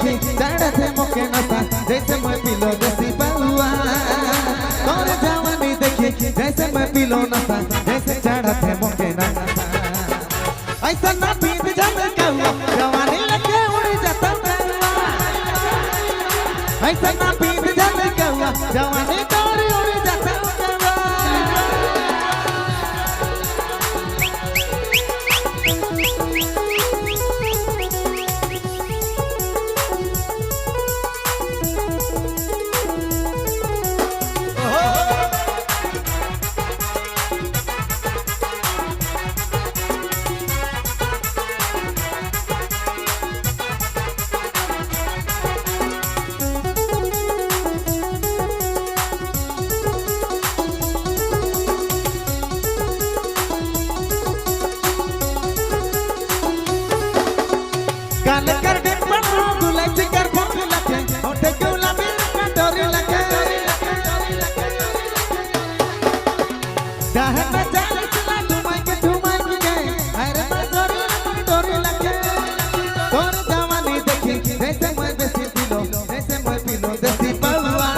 देखी चढ़त है मोके नशा, जैसे मैं पीलो देसी पौआ। तोर जवानी देखी जैसे मैं पीलो नशा, जैसे चढ़त है मोके नशा। ऐसा ना पीत जन कौआ, जवानी लगे उड़ जाता कौआ। ऐसा ना पीत जन कौआ, जवानी तोर उड़ जाता कौआ। गाल कर डिम्पल गुलाब कर फूल लगे, होठ गुलाबी कटोरी लगे। चाहे मैं चल चला ठुमक ठुमक के, अरे मजोरी डोरी लगे। तोर जवानी देखी जैसे मैं देसी पीलो, जैसे मैं पीलो देसी पौआ।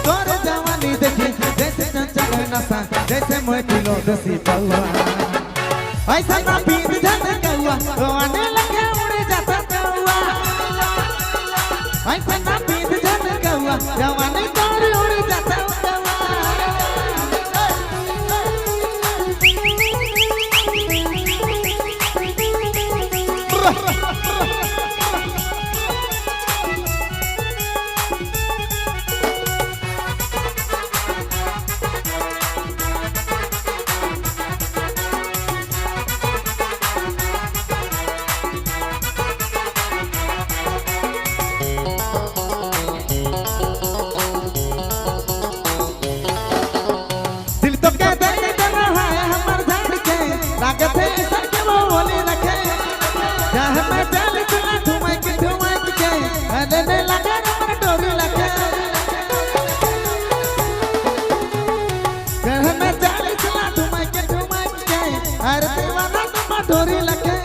तोर जवानी देखी जैसे चंचल नशा, जैसे मैं पीलो देसी पौआ। ऐसा ना पीत जन कौआ, रोने लगे उड़ जाता कौआ। ऐसा ना पीत जन कौआ, जवानी तोर उड़ जाता कौआ। दिल तो के दर्द कर रहा है हमर धड़ के, लागत है सर के वो बोले रखे। चाहे मैं चल चला ठुमक ठुमक के, अरे ने लगे हमर डोरी लगे। चाहे मैं चल चला ठुमक ठुमक के, अरे दीवाना तुम डोरी लगे।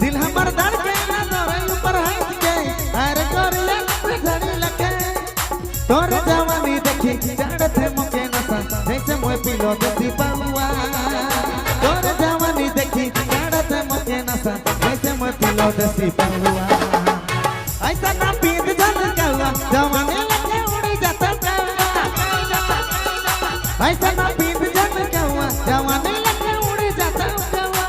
दिल हमर धड़ के ना दौड़े ऊपर हाथ के, अरे गोरिया तुम लगे। तोर जवानी देखी चढ़त है मोके नशा, जैसे मैं पीलो देसी पौआ। तोर जवानी देखी चढ़त है मोके नशा, जैसे मैं पीलो देसी पौआ। ऐसा ना पीत जन कौआ, जवानी लगे उड़ जाता कौआ। ऐसा ना पीत जन कौआ, जवानी लगे उड़ जाता कौआ।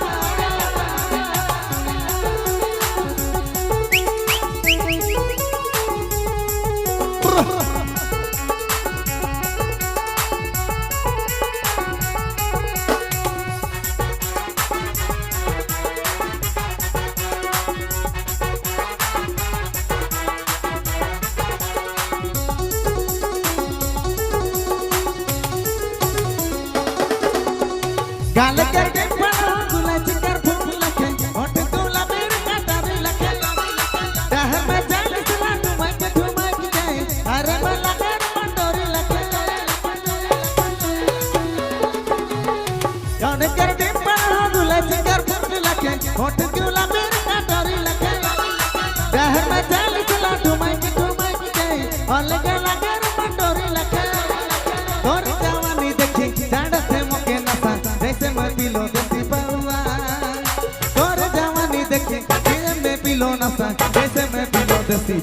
गाल कर डिम्पल गुलाब कर फूल लगे, होठ गुलाबी कटोरी लगे। चाहे मैं चल चला ठुमक ठुमक के, अरे मैं लगे मंडोरी लगे। गाल कर डिम्पल गुलाब कर फूल लगे, होठ गुलाबी कटोरी लगे। चाहे मैं चल चला ठुमक ठुमक के, और लगे लगे मंडोरी लगे। तोर जवानी देखी चढ़त है मोके नशा, जैसे मैं पीलो देसी पौआ। तोर जवानी देखी फिर मैं पीलो नशा, जैसे मैं पीलो देसी